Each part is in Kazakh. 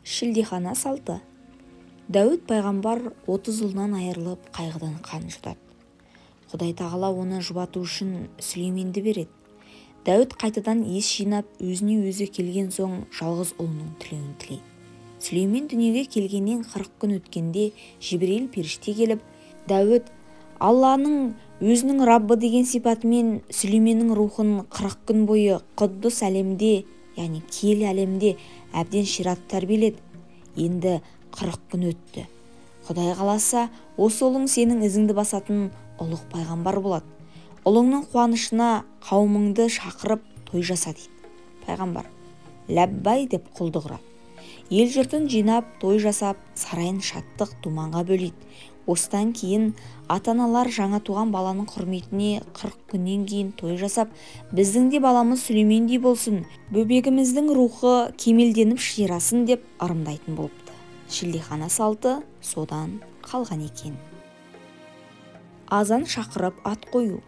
Шілдехана салты. Дәуіт пайғамбар 30 ұлынан айырылып, қайғыдан қан жұтады. Құдай тағала оны жұбату үшін Сүлейменді береді. Дәуіт қайтадан ес жинап, өзіне өзі келген соң жалғыз ұлының тілеуін тілейді. Сүлеймен дүниеге келгеннен 40 күн өткенде Жібірейіл періште келіп, Дәуіт, Алланың өзінің Раббы деген сипатымен Сүлейменнің рухын 40 күн бойы құддыс әлемде, яғни киелі әлемде әбден ширатып тәрбиеледі. Енді 40 күн өтті. Құдай қаласа, осы ұлың сенің ізіңді басатын ұлық пайғамбар болады. Ұлыңның қуанышына қауымыңды шақырып той жаса дейді. Пайғамбар ләббай деп құлдық ұрады. Ел жұртын жинап, той жасап, сарайын шаттық думанға бөлейді. Осыдан кейін ата-аналар жаңа туған баланың құрметіне 40 күннен кейін той жасап, біздің де баламыз Сүлеймендей болсын, бөбегіміздің рухы кемелденіп ширасын деп ырымдайтын болыпты. Шілдехана салты содан қалған екен. Азан шақырып ат қою.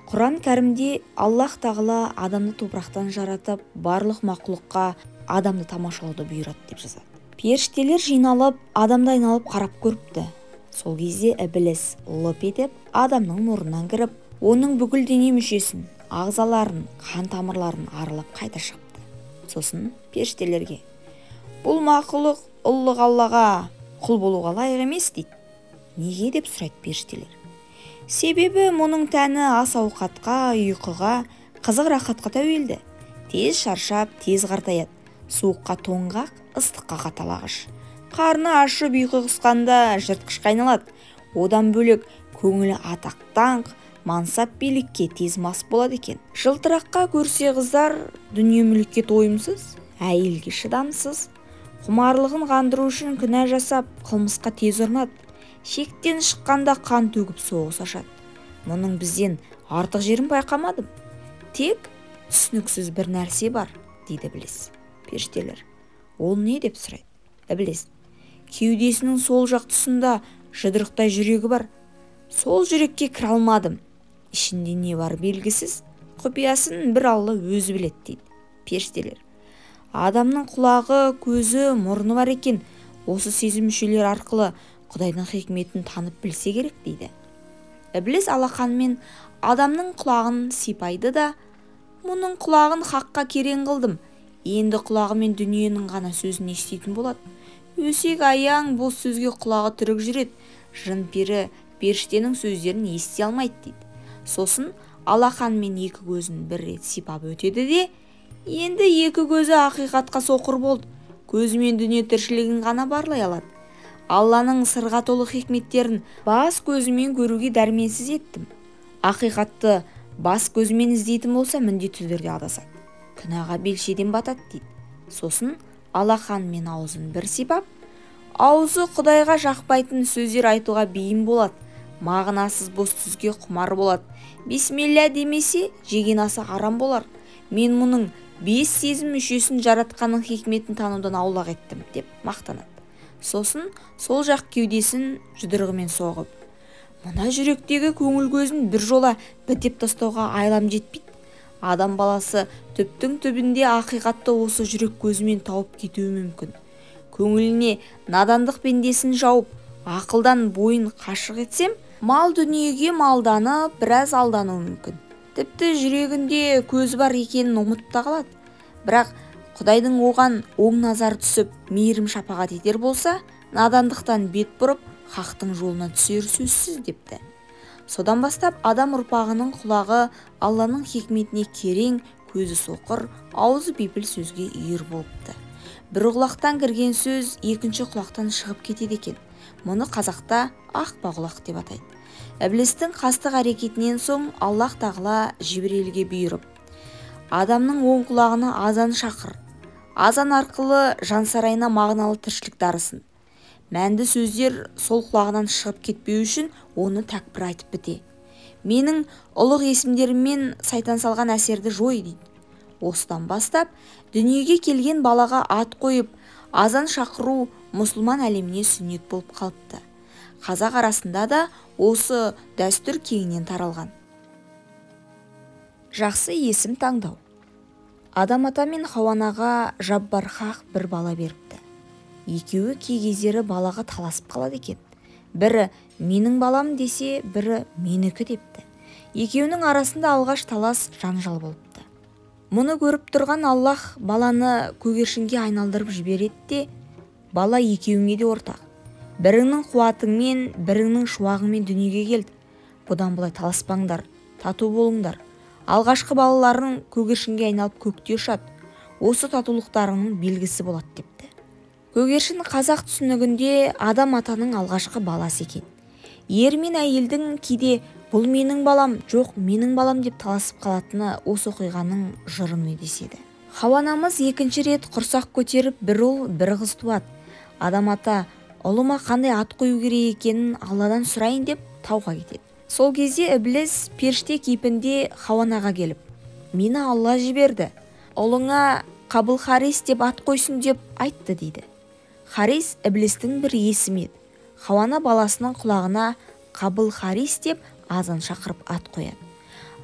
Құран кәрімде Аллах тағала адамды топырақтан жаратып, барлық мақұлыққа адамды тамашалауды бұйырады деп жазады. Періштелер жиналып, адамды айналып қарап көріпті. Сол кезде ібіліс лып етіп, адамның мұрнынан кіріп, оның бүкіл дене мүшесін, ағзаларын, қан тамырларын аралап қайта шығыпты. Сосын періштелерге: "Бұл мақұлық ұлық Аллаға құл болуға лайық емес" дейді. Неге деп сұрайды періштелер. Себебі мұның тәні ас ауқатқа, ұйқыға, қызық рахатқа тәуелді. Тез шаршап, тез қартаяды. Суыққа тоңғақ, ыстыққа қаталағыш. Қарны ашып ұйқы қысқанда жыртқышқа айналады. Одан бөлек көңілі атақ даңқ, мансап билікке тез мас болады екен. Жылтыраққа көрсе қыздар, дүние мүлікке тойымсыз, әйелге шыдамсыз. Құмарлығын қандыру үшін күнә жасап, қылмысқа тез ұрынады. Шектен шыққанда қан төгіп соғыс ашады. Мұның бізден артық жерін байқамадым. Тек түсініксіз бір нәрсе бар, дейді ібіліс. Періштелер: "Ол не?" деп сұрайды. Ібіліс: "Кеудесінің сол жақ тұсында жұдырықтай жүрегі бар. Сол жүрекке кіре алмадым. Ішінде не бар белгісіз. Құпиясын бір Алла өзі біледі" дейді. Періштелер: "Адамның құлағы, көзі, мұрны бар екен. Осы сезім мүшелері арқылы Құдайдың хикметін танып білсе керек" дейді. Ібіліс алақанымен адамның құлағын сипайды да, "Мұның құлағын хаққа керең қылдым. Енді құлағымен дүниенің ғана сөзін еститін болады. Өсек аяң бос сөзге құлағы түрік жүреді. Жын-пері періштенің сөздерін ести алмайды" дейді. Сосын алақанымен екі көзін бір рет сипап өтеді де, енді екі көзі ақиқатқа соқыр болды. Көзімен дүние тіршілігін ғана барлай алады. Алланың сырға толы хикметтерін бас көзімен көруге дәрменсіз еттім. Ақиқатты бас көзімен іздейтін болса, міндетті түрде адасады. Күнәға белшеден батады" дейді. Сосын алақанымен аузын бір сипап, аузы Құдайға жақпайтын сөздер айтуға бейім болады. Мағынасыз бос сөзге құмар болады. Бисмилля демесе, жеген асы арам болар. Мен мұның 5 сезім мүшесін жаратқанның хикметін танудан аулақ еттім деп мақтанады. Сосын сол жақ кеудесін жұдырығымен соғып, мына жүректегі көңіл көзін бір жола бітеп тастауға айлам жетпейді. Адам баласы түптің түбінде ақиқатты осы жүрек көзімен тауып кетуі мүмкін. Көңіліне надандық пендесін жауып, ақылдан бойын қашық етсем, мал дүниеге малданып, біраз алдануы мүмкін. Тіпті жүрегінде көзі бар екенін ұмытып та қалады. Бірақ Құдайдың оған оң назары түсіп, мейірім шапағат етер болса, надандықтан бет бұрып, хақтың жолына түсер сөзсіз депті. Содан бастап адам ұрпағының құлағы Алланың хикметіне керең, көзі соқыр, аузы бейпіл сөзге үйір болыпты. Бір құлақтан кірген сөз екінші құлақтан шығып кетеді екен. Мұны қазақта ақпа құлақ деп атайды. Ібілістің қастық әрекетінен соң Аллах тағала Жібірелге бұйырып, адамның оң құлағына азан шақыр. Азан арқылы жан сарайына мағыналы тіршілік дарысын. Мәнді сөздер сол құлағынан шығып кетпеу үшін оны тәкпір айтып біте. Менің ұлық есімдеріммен сайтан салған әсерді жой дейді. Осыдан бастап дүниеге келген балаға ат қойып, азан шақыру мұсылман әлеміне сүннет болып қалыпты. Қазақ арасында да осы дәстүр кеңінен таралған. Жақсы есім таңдау. Адам ата мен Хауа анаға Жаббар Хақ бір бала беріпті. Екеуі кей кездері балаға таласып қалады екен. Бірі менің балам десе, бірі менікі депті. Екеуінің арасында алғаш талас жанжал болыпты. Мұны көріп тұрған Аллах баланы көгершінге айналдырып жібереді де, бала екеуіңе де ортақ. Біріңнің қуатыңмен, біріңнің шуағыңмен дүниеге келді. Бұдан былай таласпаңдар, тату болыңдар. Алғашқы балаларың көгершінге айналып көкте ұшады. Осы татулықтарыңның белгісі болады депті. Көгершін қазақ түсінігінде адам атаның алғашқы баласы екен. Ер мен әйелдің кейде бұл менің балам, жоқ менің балам деп таласып қалатыны осы оқиғаның жырыны деседі. Хауа анамыз екінші рет құрсақ көтеріп бір ұл, бір қыз туады. Адам ата ұлыма қандай ат қою керек екенін Алладан сұрайын деп тауға кетеді. Сол кезде Ібліс періште кейпінде Хауа анаға келіп, мені Алла жіберді, ұлыңа Қабыл Харис деп ат қойсын деп айтты дейді. Харис Іблістің бір есімі еді. Хауа ана баласының құлағына Қабыл Харис деп азан шақырып ат қояды.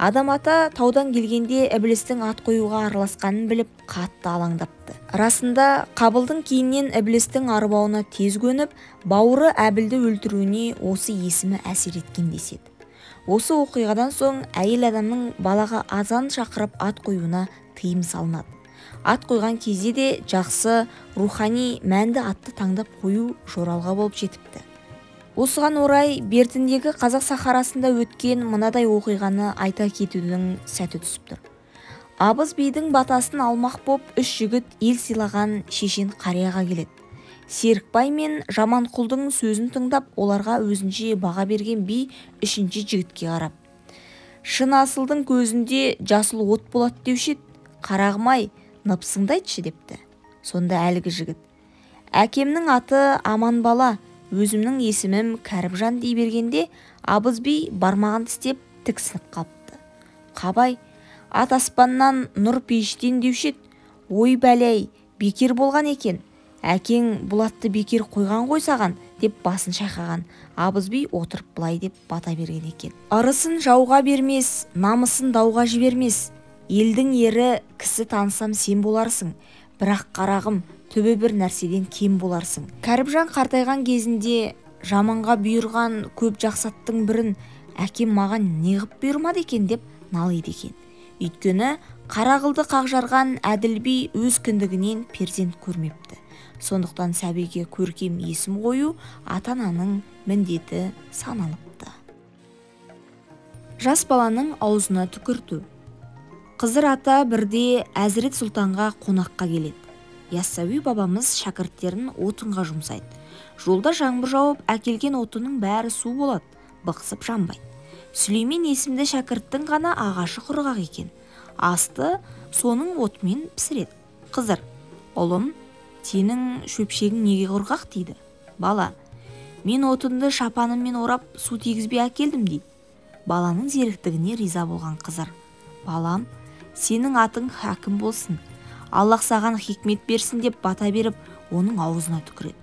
Адам ата таудан келгенде Іблістің ат қоюға араласқанын біліп қатты алаңдапты. Расында Қабылдың кейіннен Іблістің арбауына тез көніп, бауыры Әбілді өлтіруіне осы есімі әсер еткен деседі. Осы оқиғадан соң әйел адамның балаға азан шақырып ат қоюына тыйым салынады. Ат қойған кезде де жақсы, рухани, мәнді атты таңдап қою жоралға болып жетіпті. Осыған орай бертіндегі қазақ сахарасында өткен мынадай оқиғаны айта кетудің сәті түсіп тұр. Абыз бидің батасын алмақ боп үш жігіт ел сыйлаған шешен қарияға келеді. Серікбай мен Жаманқұлдың сөзін тыңдап, оларға өзінше баға берген би үшінші жігітке қарап, шын асылдың көзінде жасыл от болады деуші еді, қарағым-ай, ныпсыңды айтшы депті. Сонда әлгі жігіт, әкемнің аты Аманбала, өзімнің есімім Кәріпжан дей бергенде, абыз би бармағын тістеп тіксініп қалыпты. Қабай, ат аспаннан нұр пейіштен деуші еді, ой бәләй, бекер болған екен, әкең бұл атты бекер қойған ғой саған деп басын шайқаған. Абыз би отырып былай деп бата берген екен. Ырысын жауға бермес, намысын дауға жібермес, елдің ері кісі танысам сен боларсың, бірақ қарағым, түбі бір нәрседен кем боларсың. Кәріпжан қартайған кезінде жаманға бұйырған көп жақсаттың бірін әкем маған неғып бұйырмады екен деп налиды екен. Өйткені қара қылды қақ жарған әділ би өз кіндігінен перзент көрмепті. Сондықтан сәбиге көркем есім қою ата-ананың міндеті саналыпты. Жас баланың аузына түкірту. Қызыр ата бірде Әзірет Сұлтанға қонаққа келеді. Яссауи бабамыз шәкірттерін отынға жұмсайды. Жолда жаңбыр жауып, әкелген отының бәрі су болады, бықсып жанбайды. Сүлеймен есімді шәкірттің ғана ағашы құрғақ екен. Асты соның отымен пісіреді. Қызыр, ұлым, сенің шөпшегің неге құрғақ дейді. Бала, мен отынды шапаныммен орап су тигізбей әкелдім дейді. Баланың зеректігіне риза болған Қызыр, балам, сенің атың хакім болсын, Аллах саған хикмет берсін деп бата беріп, оның аузына түкіреді.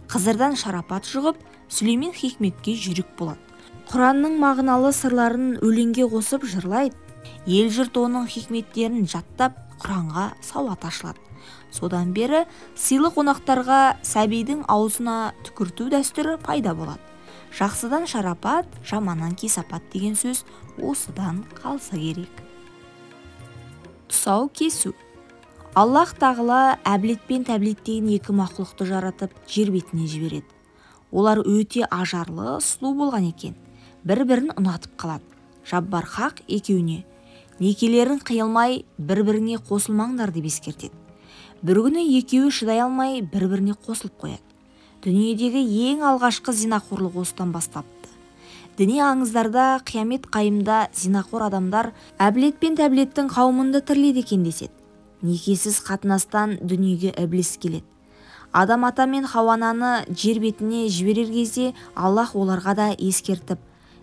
Қызырдан шарапат жұғып, Сүлеймен хикметке жүйрік болады. Құранның мағыналы сырларын өлеңге қосып жырлайды. Ел жұрт оның хикметтерін жаттап, Құранға сауат ашылады. Содан бері сыйлы қонақтарға сәбидің аузына түкірту дәстүрі пайда болады. Жақсыдан шарапат, жаманнан кесапат деген сөз осыдан қалса керек. Тұсау кесу. Аллах тағала әбілет пен тәбілет деген екі мақұлықты жаратып, жер бетіне жібереді. Олар өте ажарлы, сұлу болған екен. Бір-бірін ұнатып қалады. Жаббар хақ екеуіне некелерін қиылмай, бір-біріне қосылмаңдар деп ескертеді. Бір күні екеуі шыдай алмай, бір-біріне қосылып қояды. Дүниедегі ең алғашқы зинақорлық осыдан бастапты. Діни аңыздарда қиямет қайымда зинақор адамдар әбілет пен тәбілеттің қауымында тіріледі екен деседі. Некесіз қатынастан дүниеге ібліс келеді. Адам ата мен Хауа ананы жер бетіне жіберер кезде Аллах оларға да ескертіп,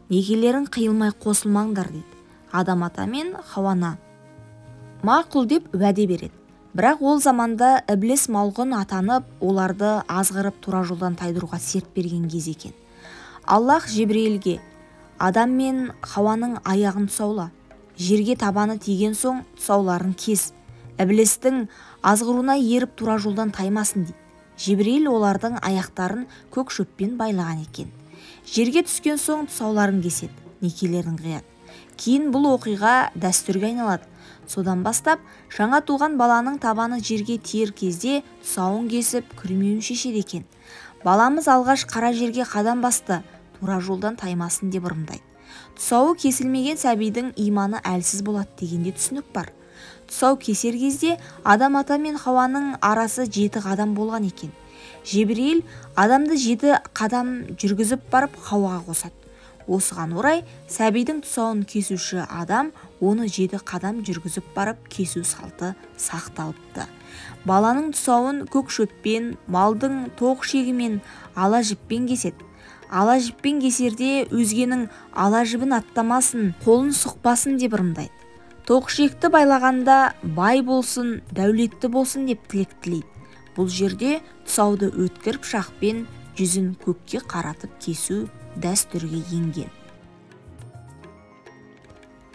некелерін қиылмай қосылмаңдар дейді. Адам ата мен Хауа ана мақұл деп уәде береді. Бірақ ол заманда ібліс малғұн атанып, оларды азғырып тура жолдан тайдыруға серт берген кез екен. Аллах Жебірейілге, адам мен Хауаның аяғын тұсаула, жерге табаны тиген соң тұсауларын кес, іблістің азғыруына еріп тура жолдан таймасын дейді. Жебірейіл олардың аяқтарын көк шөппен байлаған екен. Жерге түскен соң тұсауларын кеседі, некелерін қияды. Кейін бұл оқиға дәстүрге айналады. Содан бастап жаңа туған баланың табаны жерге тиер кезде тұсауын кесіп, күрмеуін шешеді екен. Баламыз алғаш қара жерге қадам басты, тура жолдан таймасын деп ырымдайды. Тұсауы кесілмеген сәбидің иманы әлсіз болады дегенде түсінік бар. Тұсау кесер кезде Адам ата мен Хауаның арасы 7 қадам болған екен. Жебірейіл адамды 7 қадам жүргізіп барып Хауаға қосады. Осыған орай сәбидің тұсауын кесуші адам оны 7 қадам жүргізіп барып кесу салты сақталыпты. Баланың тұсауын көк шөппен, малдың тоқ шегімен, ала жіппен кеседі. Ала жіппен кесерде өзгенің ала жібін аттамасын, қолын сұқпасын деп ырымдайды. Тоқ шекті байлағанда бай болсын, дәулетті болсын деп тілек тілейді. Бұл жерде тұсауды өткір пышақпен жүзін көкке қаратып кесу дәстүрге енген.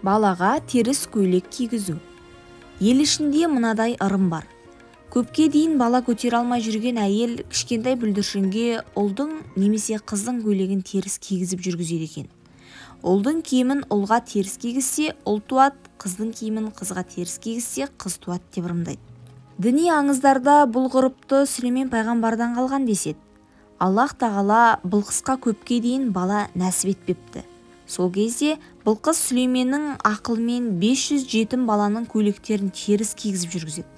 Балаға теріс көйлек кигізу. Ел ішінде мынадай ырым бар. Көпке дейін бала көтере алмай жүрген әйел кішкентай бүлдіршінге ұлдың немесе қыздың көйлегін теріс кигізіп жүргізеді екен. Ұлдың киімін ұлға теріс кигізсе, ұл туады, қыздың киімін қызға теріс кигізсе, қыз туады деп ырымдайды. Діни аңыздарда бұл ғұрыпты Сүлеймен пайғамбардан қалған деседі. Аллах тағала Былқысқа көпке дейін бала нәсіп етпепті. Сол кезде Былқыс Сүлейменнің ақылымен 500 жетім баланың көйлектерін теріс кигізіп жүргізеді.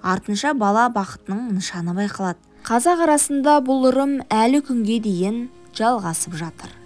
Артынша бала бақытының нышаны байқалады. Қазақ арасында бұл ырым әлі күнге дейін жалғасып жатыр.